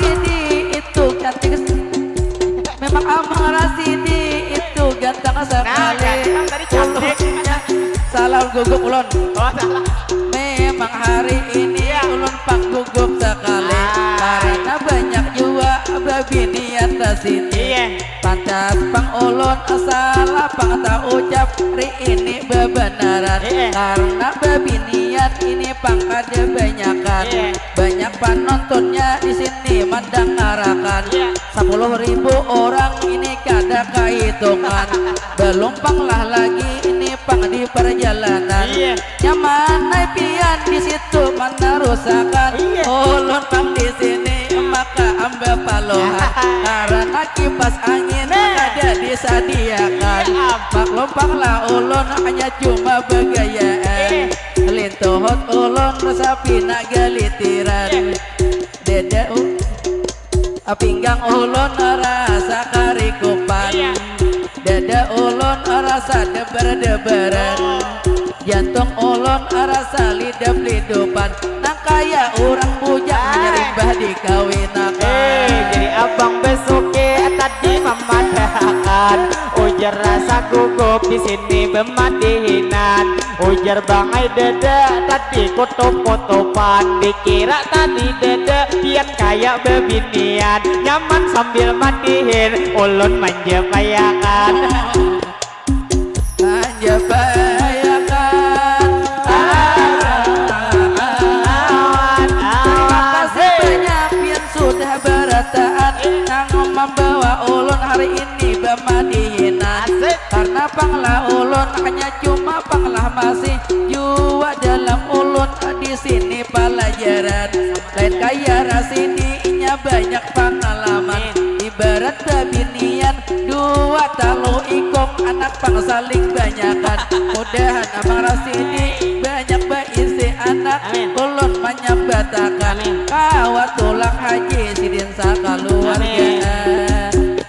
Gugup ulun. Oh, salah. Memang hari ini, iya, ulun pang gugup sekali. Ah. Karena banyak jua babinian di sini. Iya. Pantas pang ulun salah pang taucap, ri ini bebenaran. Iya. Karena babinian ini pang kada banyakan. Iya. Banyak panontonnya di sini mandangarakan. Iya. Sapuluh ribu orang ini kada kahitungan. Belum pang lah lagi ini pang di perjalanan. Iya. Nyaman ai pian di situ manarusakan. Iya. Ulun pang di sini maka amba paluhan. Karena kipas angin, nah, kada disadiakan. Iya, am. Maklum pang lah ulun hanya cuma begayaan. Iya. Lintuhut ulun sapina galitiran. Iya. Dada u-, pinggang ulun rasa karikupan. Iya. Dada ulun rasa debar-debaran. Oh. Jantung ulun rasa lidap-lidupan. Nang kaya urang bujang, ai, hanyar imbah dikawinakan. Eh, jadi abang besuki tadi mamadahakan. Ujar rasa gugup di sini bemadihinan. Ujar bangai dada tadi kutup-kutupan, dikira tadi dada pian kaya bebinian, nyaman sambil madihin ulun manjapayakan. Manjapayakan. Awan, awan. Terima kasih banyak pian sudah barataan nang mambawa ulun hari ini bamadihinan. Asik. Karena panglah ulun hanya cuma panglah masih jua dalam ulun di sini palajaran. Lain kaya Rasidi inya banyak pangalaman. Ibarat babinian dua talu ikung anak pang saling banyakan. Mudahan Amang Rasidi banyak baisi anak. Amin. Ulun manyambatakan. Amin. Kawa tulak haji sidin sakaluargaan. Amin.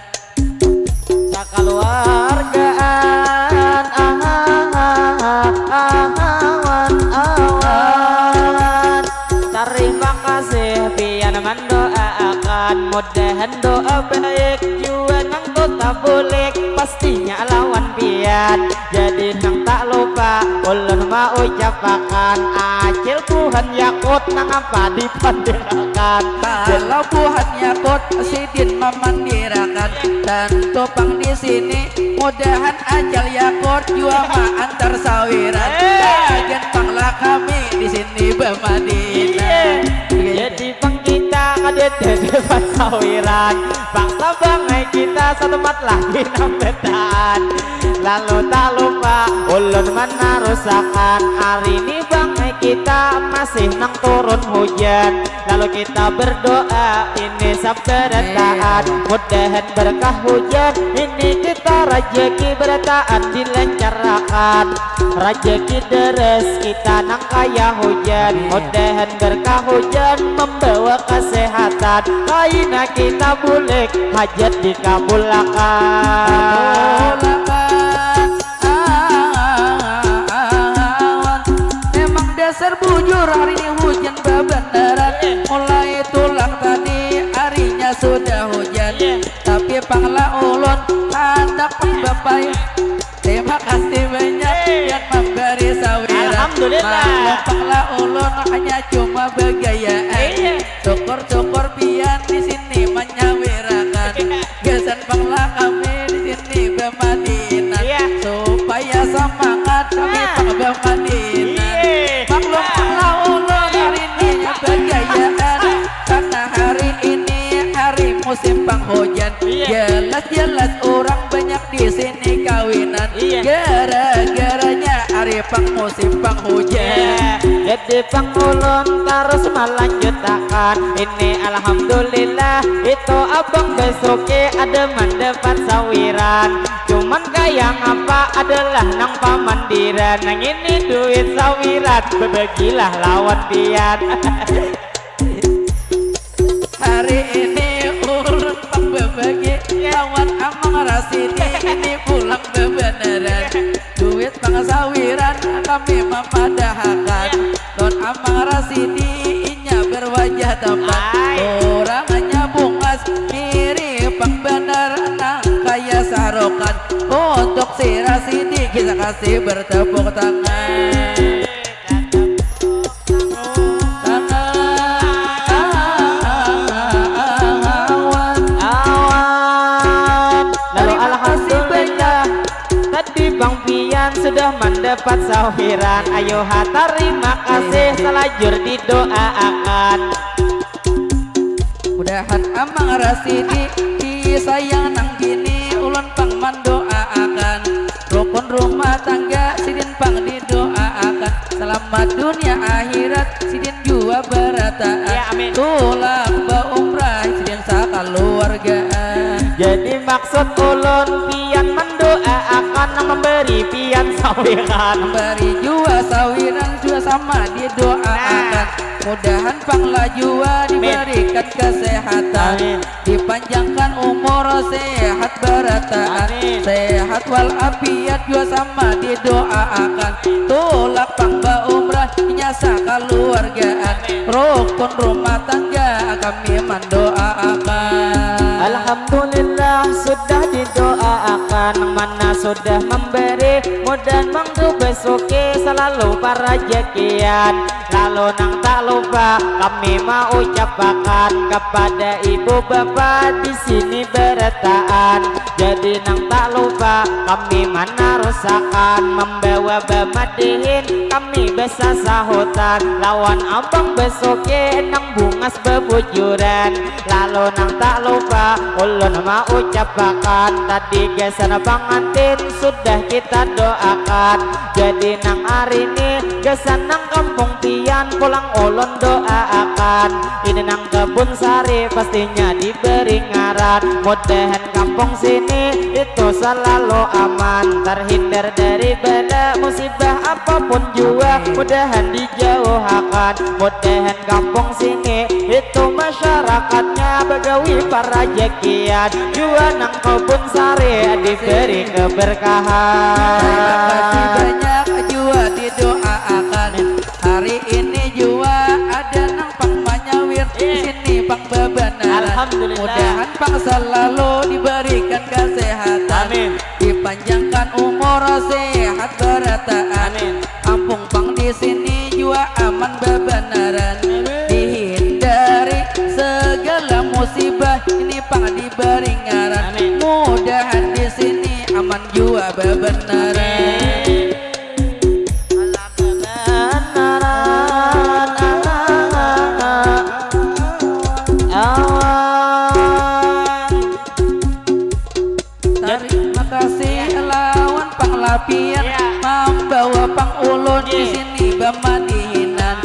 Sakaluargaan, ahahaha, ahawan, awan. Tarima kasih pian mandoaakan, mudahan doa baik jua nang tu tabulik, pastinya lawan pian. Jadi nang tak lupa ulun maucapakan, acil buhan Yakut nang apa dipandirakan. Kalau buhan Yakut sidin mamandirakan, tantu pang di sini mudahan acil Yakut jua maantar sawiran. Eh. Bagian panglah kami di sini bamadinah. Iya. Jadi pang kita kada jadi pasawiran, paksa bangai kita satempat lagi nang betaan. Lalu tak lupa ulun manarusakan, hari ini bangai kita masih nang turun hujan. Lalu kita berdoa ini sabarataan, mudahan berkah hujan ini kita rajaki berataan dilancarakan. Rajaki deres kita nang kaya hujan. Amin. Mudahan berkah hujan membawa kesehatan. Kaina kita bulik hajat dikabulakan. Kabulakan. Awan. Memang dasar bujur hari ini hujan babanaran. Iya. Mulai tulak tadi harinya sudah hujan. Iya. Tapi panglah ulun handak pang bapai. Terima kasih banyak, eh, yang memberi sawiran. Alhamdulillah. Maklum panglah ulun hanya cuma begayaan. Iya. Syukur-syukur pian di sini menyawirakan. Iya. Gasan panglah kami di sini bemadinan. Iya. Supaya semangat kami, ah, pang bemadinan. Iya. Maklum panglah ulun hari ini begayaan. Karena hari ini hari musim panghujan. Iya. Jelas-jelas orang banyak di sini kawinan. Iya. Gara-garanya hari pang musim panghujan. Iya. Jadi pang ulun terus melanjutakan. Ini alhamdulillah itu abang besuki ada mendapat sawiran. Cuman kaya ngapa adalah nang pamandiran. Nang ini duit sawiran, bebagilah lawan pian. Hari ini ulun pang babagi lawan Amang Rasidi ini pulang bebanaran. Duit pang sawiran kami mamadahakan. Lawan Amang Rasidi inya berwajah tampan. Ai. Urangnya bungas, mirip pang banar nang kaya sarukan. Untuk si Rasidi kita kasih bertepuk tangan. dapat sawiran. Ayuha tarima kasih salajur didoaakan. Mudahan Amang Rasidi disayang nang bini ulun pang mandoaakan. Rukun rumah tangga sidin pang didoaakan. Selamat dunia akhirat sidin jua barataan. Ya, amin. Tulak baumrah sidin sakaluargaan. Jadi maksud ulun pian mandoaakan nang memberi pian sawiran. Memberi jua sawiran jua sama didoaakan. Nah. Mudahan pang lah jua diberikan kesehatan. Amin. Dipanjangkan umur sehat barataan. Amin. Sehat walafiat jua sama didoaakan. Tulak pang baumrah inya sakaluargaan. Amin. Rukun rumah tangga kami mandoaakan. Alhamdulillah sudah didoaakan. Nang mana sudah memberi mudahan mantu besuki selalu parajakian. Lalu nang tak lupa kami maucapakan kepada ibu bapa di sini berataan. Jadi nang tak lupa kami manarusakan membawa bamadihin kami besasahutan lawan abang besuki nang bungas bebujuran. Lalu nang tak lupa ulun maucapakan tadi gasan pangantin sudah kita doakan. Jadi nang hari ini gasan nang kampung pian pulang ulun doaakan. Ini nang kebun sari pastinya diberi ngaran. Mudahan kampung sini itu selalu aman, terhindar dari bala musibah apapun jua. Mudahan dijauhakan. Mudahan kampung sini itu masyarakatnya bagawi parajakian. Jua nang kebun sari diberi keberkahan. Terima kasih banyak jua didoaakan. Hari ini jua ada nang pang manyawir di sini pang babanaran. Alhamdulillah. Mudahan pang selalu diberikan kesehatan. Amin. Dipanjangkan umur sehat barataan. Amin. Kampung pang di sini jua aman babanaran. Amin. Dihindari segala musibah ini pang diberi ngaran. Amin. Mudahan di sini aman jua babanaran. Amin. Aman. Tarima kasih lawan pang lah pian. Ya. Mambawa pang ulun di sini bamadihinan.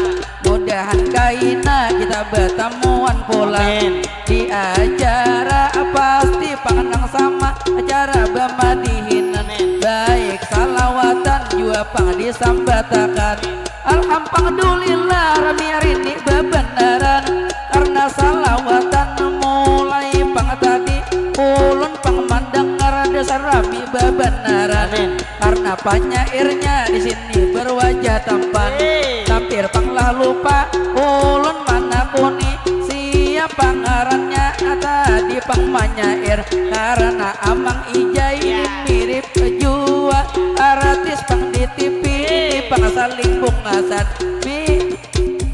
Mudahan kaina kita batamuan pulang. Amin. Di acara pasti pang nang sama acara bamadihinan. Amin. Baik salawatan jua pang disambatakan. Alhamdulillah rami hari ini babanaran karena salawatan mulai pang tadi ulun pang mandangar dasar rami babanaran. Amin. Karena panyairnya di sini berwajah tampan. Hei. Tampir pang lah lupa ulun manakuni siapa ngarannya tadi pang manyair karena Amang Ijai ini mirip jua artis pang di T V ini pang saling bungasan. Mi,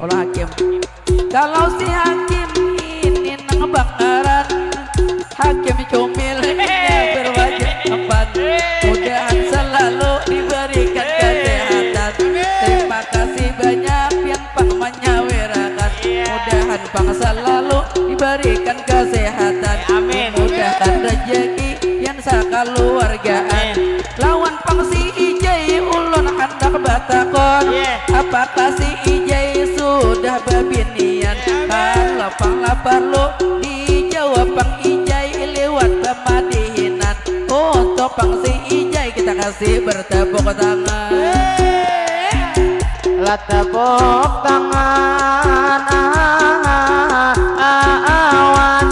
orang Hakim. Kalau si Hakim ini nang bangaran Hakim Comil ini berwajah empat. Mudahan selalu diberikan kesehatan. Terima kasih banyak pian pang manyawirakan. Mudahan pang selalu diberikan kesehatan. Amin. Mudahan rezeki pian sakaluargaan. Amin. Lawan pang si Ijai ulun handak batakon. Apakah si Ijai sudah babinian? Kalau pang lah parlu dijawab pang Ijai liwat bamadihinan. Untuk pang si Ijai kita kasih bertepuk tangan. Lah tepuk tangan, awan,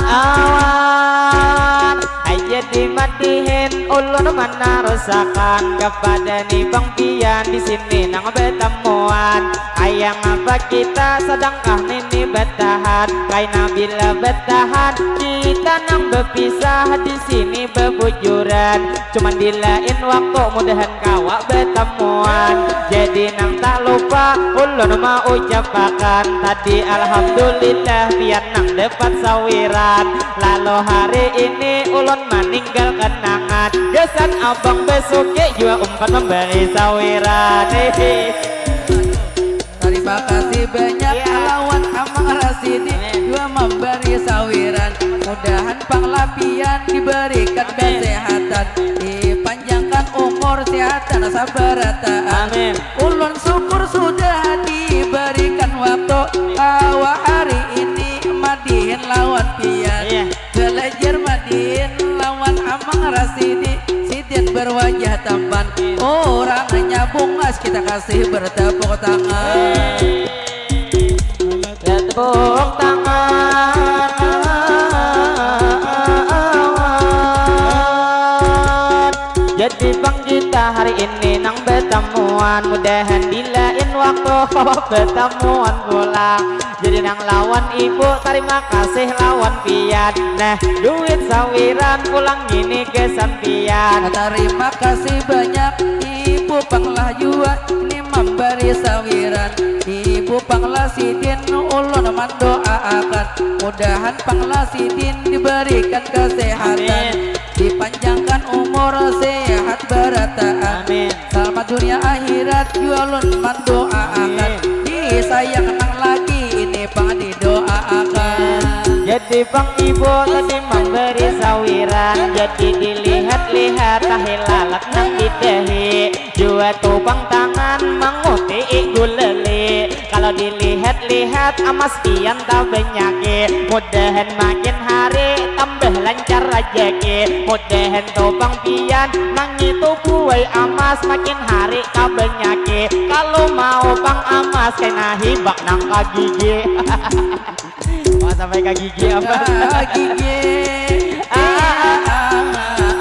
awan. Ai jadi madihin ulun manarusakan kepada ni pang pian di sini nang batamuan. Kaya ngapa kita sadangkah nini batahan? Kaina bila batahan kita nang bapisah di sini babujuran. Cuman di lain waktu mudahan kawa batamuan. Jadi nang Lupa ulun maucapakan tadi, alhamdulillah pian nang dapat sawiran. Lalu hari ini ulun maninggal kenangan, gasan abang Basuki jua umpat memberi sawiran. Hihi. Tarima kasih banyak. Iya. Lawan Amang Rasidi. Amin. Jua memberi sawiran. Mudahan pang lah pian diberikan. Amin. Kesehatan, dipanjangkan umur, sehat dan sabarataan. Amin. Ulun syukur sudah diberikan waktu, kawa hari ini madihin lawan pian. Iya. Balajar madihin lawan Amang Rasidi, sidin berwajah tampan, orangnya bungas, kita kasih bertepuk tangan. Tepuk tangan. Jadi pang kita hari ini nang batamuan, mudahan di lain waktu kawa batamuan pulang. Jadi nang lawan ibu, tarima kasih lawan pian. Nah, duit sawiran pulang ngini gasan pian. Tarima kasih banyak ibu pang lah jua ini mambari sawiran. Ibu pang lah sidin ulun mandoaakan, mudahan pang lah sidin dibarikan kesehatan. Amin. Dipanjangkan umur, sehat barataan. Amin. Salamat dunia akhirat jua ulun mandoaakan. Amin. Disayang nang laki ini pang didoaakan. Jadi pang ibu tadi mambari sawiran, jadi dilihat-lihat tahi lalat nang di dahi. Jua tu pang tangan mangutii gulali. Kalau dilihat-lihat amas pian tabanyaki, mudahan makin hari tambah lancar rajaki. Mudahan tu pang pian nang ngitu buai amas makin hari tabanyaki. Kalau mau pang amas kena hibak nang ka gigi. Wah, sampai ka gigi apa? Ka gigi. Ah, ah, ah, ah,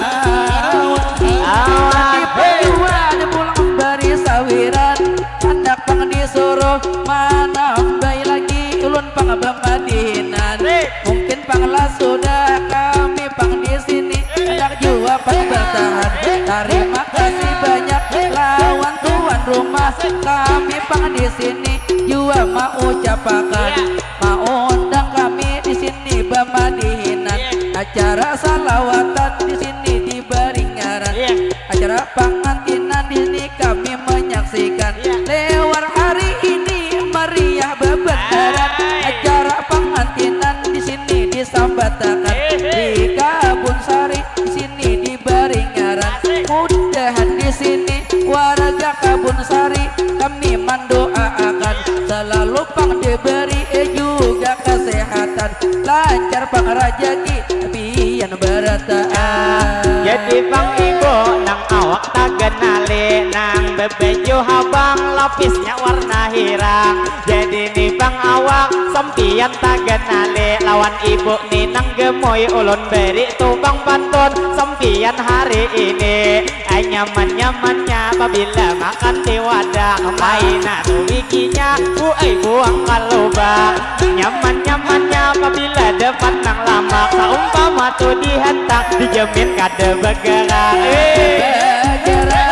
ah. Awan. Tapi pang jua ada pulang bari sawiran. Handak pang disuruh manambahi lagi, ulun pang bamadihinan. Mungkin pang lah sudah, kami pang di sini handak jua pang bertahan. Tarima kasih banyak lawan tuan rumah, kami pang di sini jua maucapakan. Iya. Maundang kami di sini bamadihinan. Iya. Acara salawatan di sini dibari ngaran. Iya. Acara pangantinan di sini kami menyaksikan. Iya. Lewat hari ini meriah bebendaran. Hai. Acara pangantinan di sini disambatakan. Hehe. Di Kabun Sari di sini dibari ngaran. Asik. Mudahan di sini warga Kabun Sari kami mandoaakan selalu pang diberi juga kesehatan, lancar pang rajaki, pian barataan. Jadi pang ibu nang awak taganali, nang bebaju habang lapisnya warna hirang. Jadi ni pang awak sampiyan taganali, lawan ibu ni nang gemui ulun beri tu pang pantun sampiyan hari ini. Ai nyaman-nyamannya pabila makan di wadah, maina tu bikinya, bu ai buang ka lubang. Nyaman-nyamannya pabila dapat nang lamak, saumpama tu dihantak, dijamin kada bagarak. Eh. Bagarak.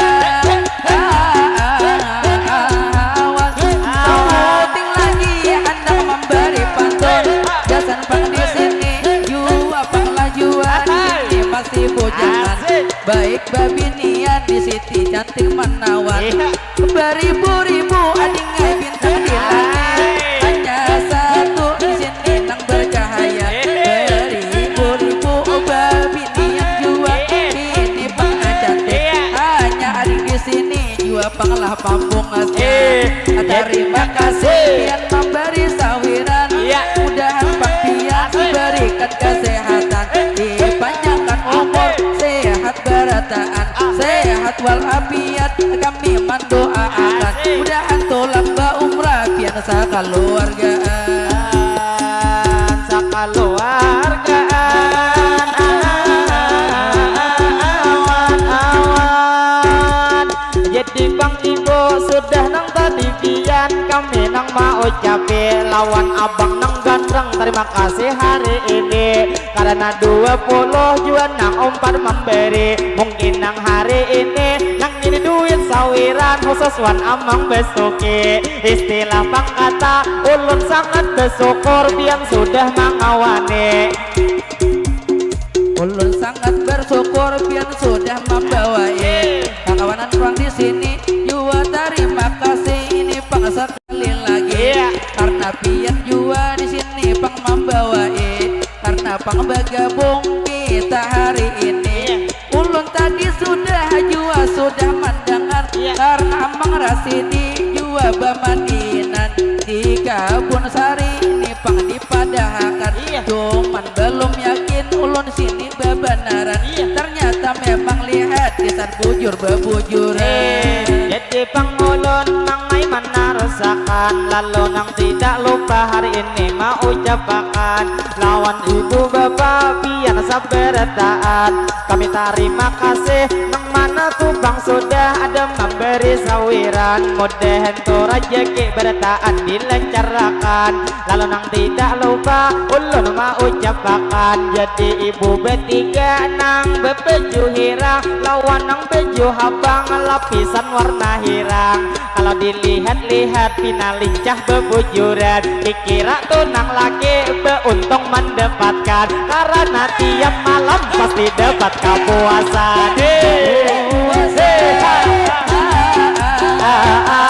Sauting lagi handak mambari pantun, gasan pang di sini jua pang lah jua, ini masih bujangan. Asik. Baik babinian di Siti cantik manawan. Iya. Beribu-ribu ading ai bintang di langit. Hai. Hanya satu di sini nang bercahaya. Eh. Beribu-ribu babinian jua. Eh. Ini pang cantik. Iya. Hanya ading di sini jua pang lah pambungasnya. Eh. Tarima kasih pian mambari sawiran. Iya. Mudahan pang pian diberikan kesehatan, dipanjangkan umur, sehat barataan, sehat walafiat. Kami mandoaakan, mudahan tulak baumrah pian sakaluargaan. Sakaluargaan. Awan, awan. Jadi pang ibu sudah nang tadi pian, kami nang maucapi lawan abang nang gandreng tarima kasih hari ini. Karena dua puluh jua nang umpat memberi, mungkin nang hari ini nang ini duit sawiran. khusus wan Amang Besuki. Istilah pang kata, ulun sangat besyukur pian sudah mangawani. Ulun sangat bersyukur pian sudah mambawai kakawanan pulang di sini. Jua tarima kasih ini pang sekali lagi. Iya. Karena pian jua di sini pang mambawai. Karena pang bagabung kita hari ini. Iya. Ulun tadi sudah jua sudah mandangar. Iya. Karena Amang Rasidi jua bamadinan di Kabun Sari ini pang dipadahakan. Iya. Cuman belum yakin ulun sini babanaran. Iya. Ternyata memang lihat gasan bujur babujuran. Eh, jadi pang ulun nang mai manarusakan, lalu nang tidak lupa hari ini maucapakan lawan ibu bapa pian sabarataan. Kami tarima kasih nang mana tu pang sudah ada mambari sawiran. Mudahan tu rajaki barataan dilancarakan. Lalu nang tidak lupa ulun maucapakan, jadi ibu batiga nang babaju hirang lawan nang baju habang lapisan warna hirang. Kalau dilihat-lihat pina lincah babujuran, dikira tu nang laki beuntung mandapatkan, karana tiap malam pasti dapat kapuasan. Hei, hei, ha, ha, ha, ha,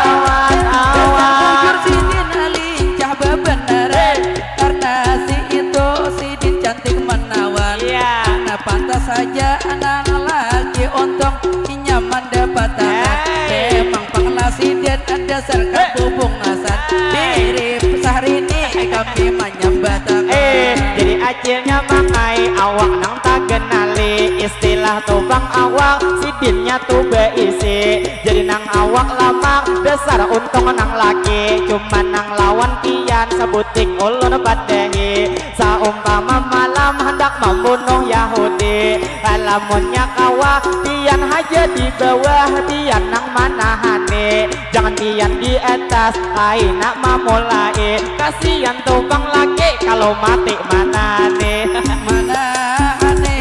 awan, awan. Bujur sidin lincah babanaran. Hei. Karena si itu sidin cantik menawan. Iya. Karena pantas saja nang laki untung inya mandapatakan. Hei. Memang pang lah sidin dasar kabubungasan. Hei. Mirip Syahrini kami manyambatakan. Eh, jadi acilnya mangai awak nang taganali. Istilah tu pang awak sidinnya tu baisi. Jadi nang awak lamak dasar untung nang laki. Cuman nang lawan pian sabuting ulun padahi. Saumpama malam handak mambunuh Yahudi. Lamunnya kawa pian haja di bawah, pian nang manahani. Jangan pian di atas, kaina mamulai. Kasian tu pang laki kalau mati manani. Manahani.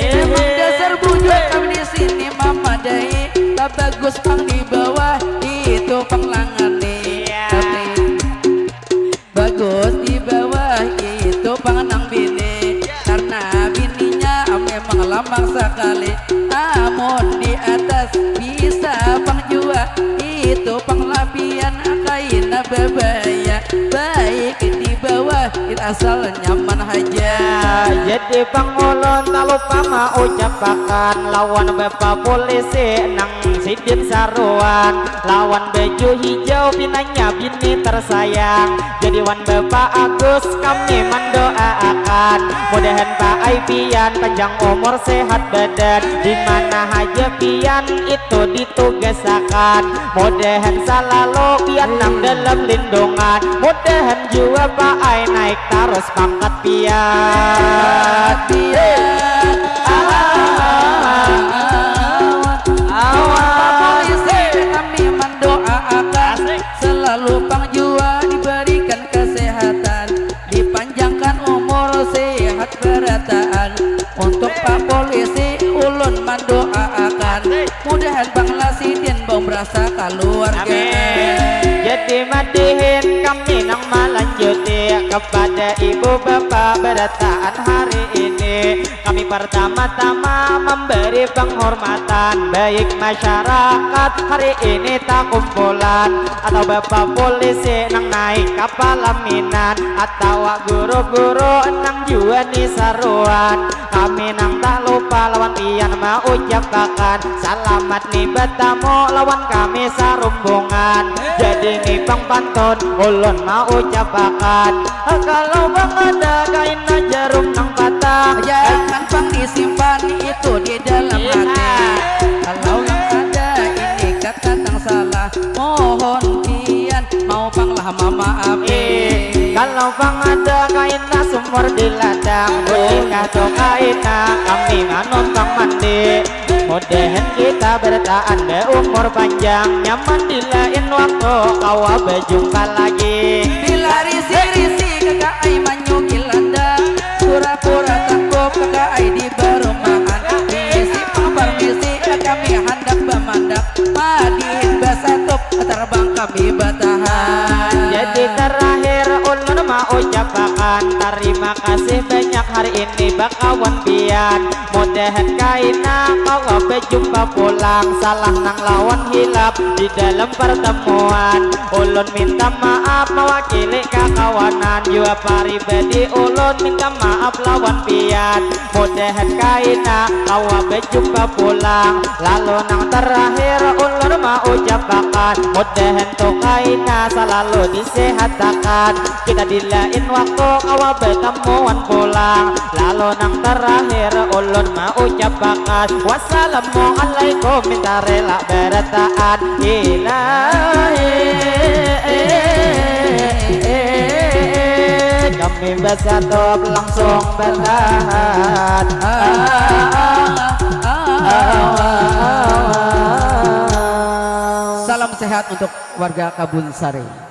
Emang dasar bujur kami di sini mamadai. Babagus pang di bawah, itu pang langani. Iya. Tapi bagus di bawah itu pang nang bini, karena bininya memang lamak sakali. Amun di atas bisa pang jua, itu pang lapian kaina babaya. Baik di bawah asal nyaman haja. Jadi pang ulun talupa maucapakan lawan bapa polisi nang sidin saruan. Lawan baju hijau pinanya bini tersayang. Jadi wan Bapak Agus kami mendoaakan. Mudahan Pak Ai pian panjang umur sehat badan. Di mana haja pian itu ditugasakan. Mudahan salalu pian nang dalam lindungan. Mudahan jua Pak Ai naik tarus pangkat pian. Pian. Awan. Awan. Polisi kami mendoaakan. Asik. Selalu pang jua diberikan kesehatan, dipanjangkan umur sehat berataan. Untuk Pak Polisi ulun mandoaakan, mudahan pang lah sidin baumrah sakaluarga. Amin. Jadi madihin kami nang malanjuti kepada ibu bapa berataan hari ini. Kami pertama-tama memberi penghormatan baik masyarakat hari ini takumpulan atau bapak polisi nang naik ka palaminan atawa guru-guru nang jua ni saruan. Kami nang tak lupa lawan pian maucapakan salamat ni batamu lawan kami sarumbungan. Jadi ni pang pantun ulun maucapakan. Kalau bang ada kaina jarum nang patah, jangan pang disimpan itu di dalam hati. Kalau nang ada ini kata nang salah, mohon pian mau pang lah mamaafi. Eh, kalau bang ada kaina sumur di ladang, bolehkah tu kaina kami manumpang mandi? Mudahan kita bertahan berumur panjang, nyaman di lain waktu kawa bajumpa lagi. Bila risi-risi kakaai manyugil anda, pura-pura tangkup kakaai di barumahan. Bisi Kami batahan. Jadi terakhir ulun maucapakan tarima kasih banyak hari ini bakawan pian. Mudahan kaina kawa bajumpa pulang, salah nang lawan hilap di dalam pertemuan. Ulun minta maaf mawakili kakawanan, jua paribadi ulun minta maaf lawan pian. Mudahan kaina kawa bajumpa pulang. Lalu nang terakhir ulun maucapakan, mudahan tu kaina salalu disehatakan, kita di lain waktu kawa batamuan pulang. Lalu nang terakhir ulun maucapakan, wassalamualaikum, minta rela barataan. Ilahi, kami basatup langsung batahan. Salam sehat untuk warga Kabun Sari.